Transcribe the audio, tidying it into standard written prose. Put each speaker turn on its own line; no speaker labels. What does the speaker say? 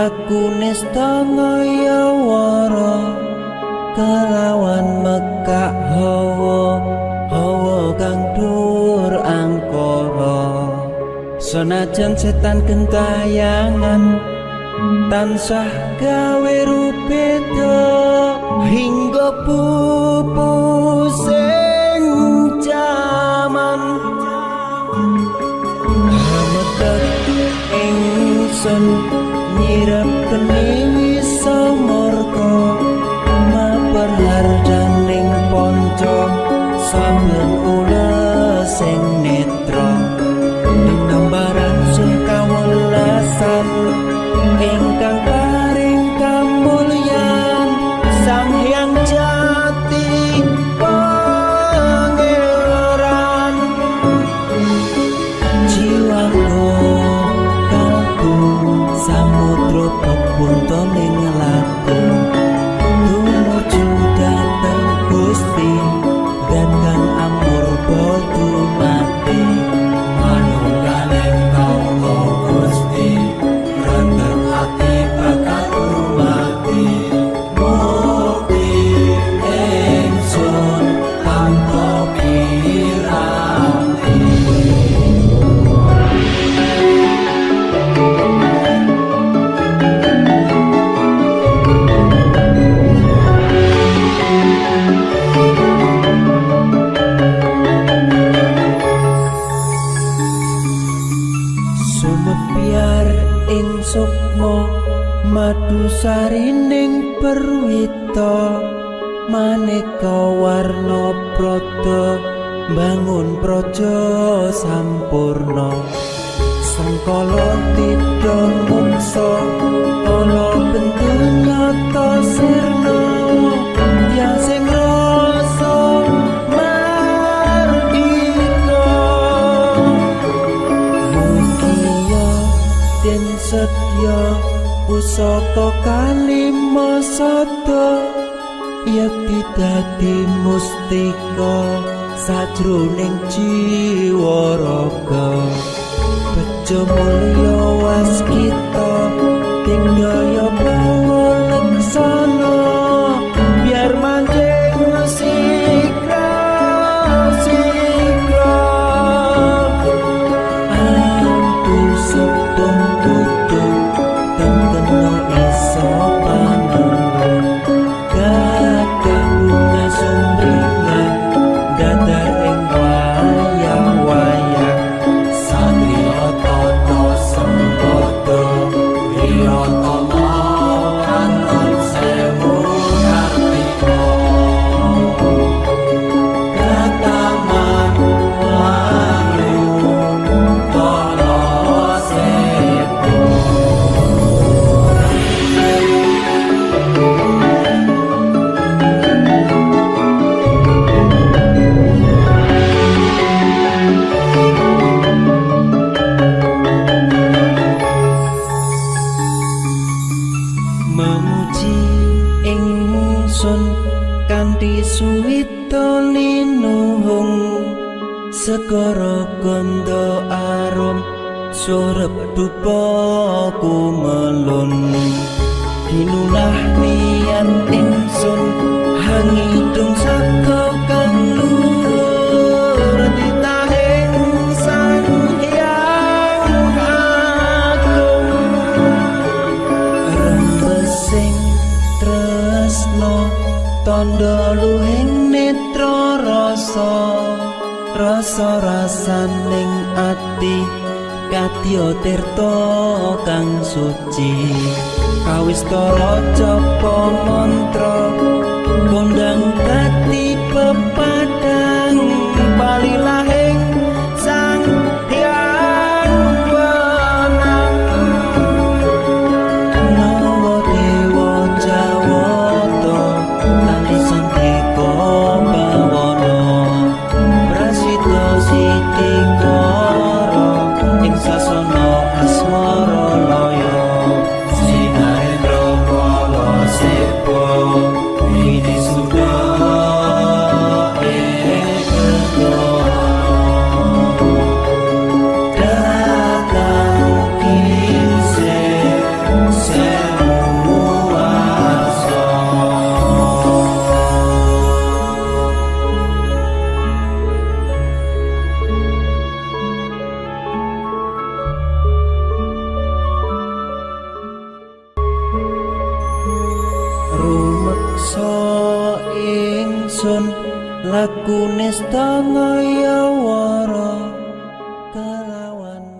Laku nista ngayawara kelawan mekak hawa hawa kang dhuwur angkara. Senajan setan gentayangan tansah gawe rubeda hingga pupusing jaman. Hametet ingsun nyirep kene wisa murka maperhardaning panca saben ulesing netra dinambaran sih kawelasan ingkang paring kamulyan Sang Hyang Jati Pangeran. Jiwaku kalbu samudra pepuntoning laku tumuju dhateng Gusti dan kang amurba dumati.
Manunggaling kawula Gusti rendheng ati bakal dumati. Mukti ingsun tanpa piranti.
Sumebyar ing sukma madu sarining perwita maneka warna prada bangun praja sampurna. Sengkala tidha muksa kala bentu nata sirna tiyang sing rasa mardika. Mugia den setya pusaka kalima sada yekti dadi mustika sajroning jiwa raga. Bejo mulya waskita tingdaya bawa leksana biar manjing sikra sikra. Ampun setung tutung tengkena iso panemu gadah bunga sumringah dadar ing wayah-wayah.
Satriya tata sembada wiratama katon sewu kartika. Krataman wahyu kala sepo.
Memuji ingsun kanthi suwita linuhung segara gandha arum surep dupa kumelun. Ginunah niat ingsun hangidung saka kang luhur titahing Sang Hyang Agung. Rembesing tresna tandha luhing netra rasa rasa rasaning ati kadya tirta kang suci. Kawistara japa mantra kondang dadi pepadang palilahing Sang Hyang Wenang. Nawa dewa Jawata kanthi sandika bawana prasida sitikara ing sasana asmara laya.
Sinarendra kala sepo
ingsun laku nista ngayawara kelawan.